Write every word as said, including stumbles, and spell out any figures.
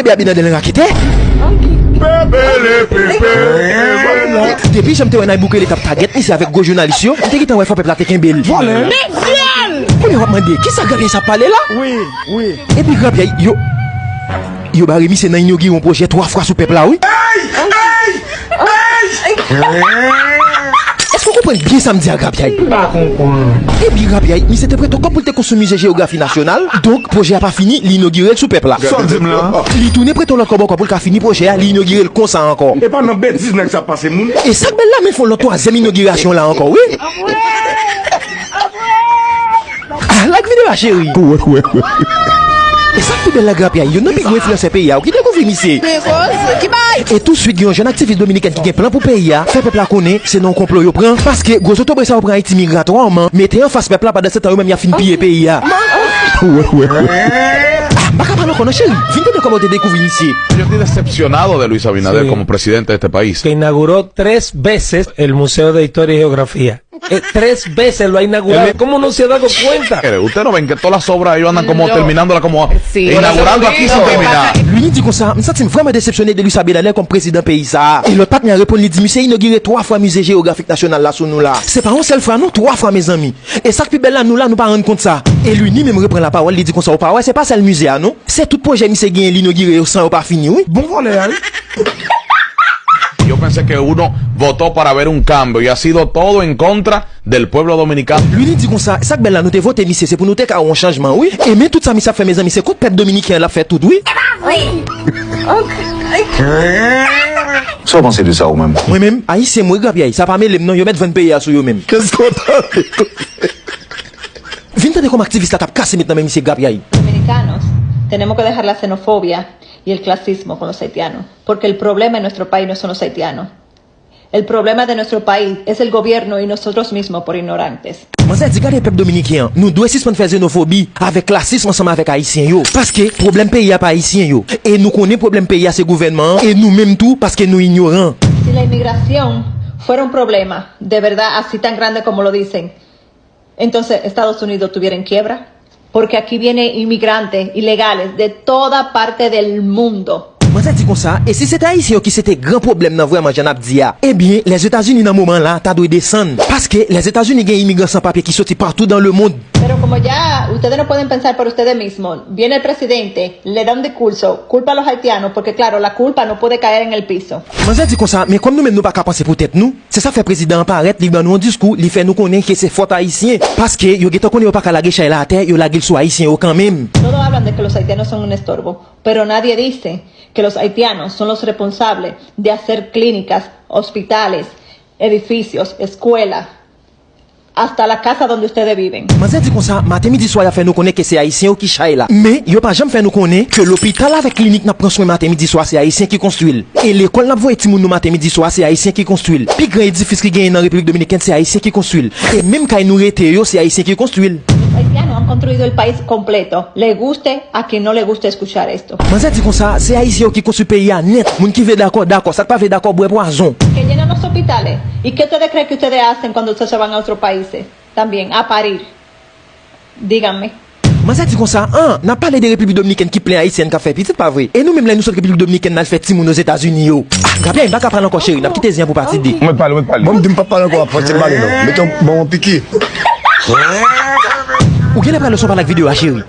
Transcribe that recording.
Bebe nan dènye raketè. Depi jan m te wè Nayib Bukele t ap tagèt misye avèk gwo jounalis yo, m te gentan wè fò pèp la te kenbe l. Vòlè. Kounye a w ap mande, kisa grapyay sa ap pale la? Wi, wi. Epi grapyay, yo, yo bare misye nan inogire yon pwojè twa fwa sou pèp la, wi. Èske w konprann byen sa m di a, grapyay? M pa konprann. Epi grapyay, misye te prete kòb pou l te konstwi mize jeyografi nasyonal. Donk, pwojè a pa fini, li inogire l sou pèp la. Sa w di m la? Li tounen prete yon lòt kòb ankò pou l ka fini pwojè a, li inogire l konsa ankò. E pa nan betiz nèg sa ap pase moun. E sa k bèl la, men fè yon lòt twazyèm inogirasyon la ankò, wi. Ah, like videyo a, cheri. Wè, wè, wè. E sa k pi bèl la, grapyay, youn nan pi gwo enfliyansè peyi a, ou ki dekouvri misye. Men koz, ki bay? E touswit, gen yon jèn aktivis dominikèn ki gen plan pou peyi a, fè pèp la konnen se nan yon konplo yo pran, paske gwo zotobre sa yo pran Ayiti migratwèman, mete anfas pèp la, pandan se tan yo menm y ap fin piye peyi a. Wè, wè, wè. Ah, m pa ka pale ankò non, cheri. Vin tande kòman w te dekouvri misye. Yo estoy decepcionado de Luis Abinader como presidente de este país. Que inauguró tres veces el Museo de Historia y Geografía. Eh, tres veces lo ha inaugurado. ¿Cómo no se ha dado cuenta? Ustedes no ven que todas las obras ellos andan como terminándola, como inaugurando aquí sin terminar. Luini di konsa, m santi m vrèman desepsyone de Luis Abinader kòm prezidan peyi sa a. E lòt patnè a reponn li di misye inogire twa fwa mize jeyografik nasyonal la sou nou la. Se pa yon sèl fwa non, twa fwa mezanmi. E sa k pi bèl la, nou la nou pa rann kont sa. E Luini menm reprann lapawòl, li di konsa, ou pa wè se pa sèl mize a non. Se tout pwojè misye genyen li inogire yo san yo pa fini wi. Bon vòlè a wi. Yo pensé que uno votó para ver un cambio y ha sido todo en contra del pueblo dominicano. Luini di konsa, sa k bèl la, nou te vote misye, se pou nou te ka wè yon chanjman wi. E men tout sa misye ap fè mezanmi, se kont pèp dominiken an l ap fè tout wi. Sa w panse de sa ou menm? Mwen menm, ayisyen m wi grapyay, sa pa mele m non, yo mèt vann peyi a sou yo menm. Vin tande kòman aktivis la t ap kase met nan men misye grapyay. Dominicanos, tenemos que dejar la xenofobia y el clasismo con los haitianos, porque el problema en nuestro país no son los haitianos. El problema de nuestro país es el gobierno y nosotros mismos por ignorantes. Manzè di gade pèp dominiken an, nou dwe sispann fè zenofobi avèk klasism ansanm avèk ayisyen yo. Paske pwoblèm peyi a pa ayisyen yo. E nou konnen pwoblèm peyi a se gouvènman an e nou menm tou paske nou inyoran. Si la inmigración fuera un problema de verdad así tan grande como lo dicen, entonces Estados Unidos estuviera en quiebra. Porque aquí vienen inmigrantes ilegales de toda parte del mundo. Manzè di konsa, e si se te ayisyen yo ki se te gran pwoblèm nan vrèman jan n ap di a, ebyen Lèzetazini nan moman la ta dwe desann. Paske Lèzetazini gen imigran san papye ki soti partou dans le monde. Pero como ya ustedes no pueden pensar por ustedes mismos, viene el presidente, le da un discurso, culpa a los haitianos, porque claro, la culpa no puede caer en el piso. Manzè di konsa, men kòm nou menm nou pa ka panse pou tèt nou, se sa fè prezidan an parèt, li ban nou yon diskou, li fè nou konnen ke se fòt ayisyen, paske yo gentan konnen yo pa ka lage chay la atè, yo lage l sou ayisyen yo kanmenm. Todos hablan de que los haitianos son un estorbo, pero nadie dice que los haitianos son los responsables de hacer clínicas, hospitales, edificios, escuelas, hasta la casa donde ustedes viven. Manzè di konsa, maten midi swa y ap fè nou konnen ke se ayisyen yo ki chay la. Men, yo pa janm fè nou konnen ke lopital avèk klinik n ap pran swen maten midi swa se ayisyen ki konstwi l. E lekòl n ap voye timoun nou maten midi swa se ayisyen ki konstwi l. Pi gran edifis ki genyen nan Repiblik Dominikèn se ayisyen ki konstwi l. E menm kay nou rete yo se ayisyen ki konstwi l. Los haitianos han construido el país completo, le guste a quien no le guste escuchar esto. Manzè di konsa, se ayisyen yo ki konstwi peyi a nèt. Moun ki vle dakò, dakò. Sa k pa vle dakò, bwè pwazon. Que llenan los hospitales. ¿Y qué ustedes creen que ustedes hacen cuando ustedes se van a otros países? También, a parir. Díganme. Manzè di konsa, an, n ap pale de Repiblik Dominikèn ki plen ayisyèn k ap fè pitit, pa vre? E nou menm lè nou sot Repiblik Dominikèn n al fè timoun Ozetazini yo? Ah, grapyay, m pa ka pale ankò cheri, n ap kite zen an pou pati de. Mwen pale, mwen pale. Bon, m di m p ap pale ankò, w ap fòse m pale non. Mete yon, ban m yon piki. Ou genlè prale sou pale ak videyo a cheri.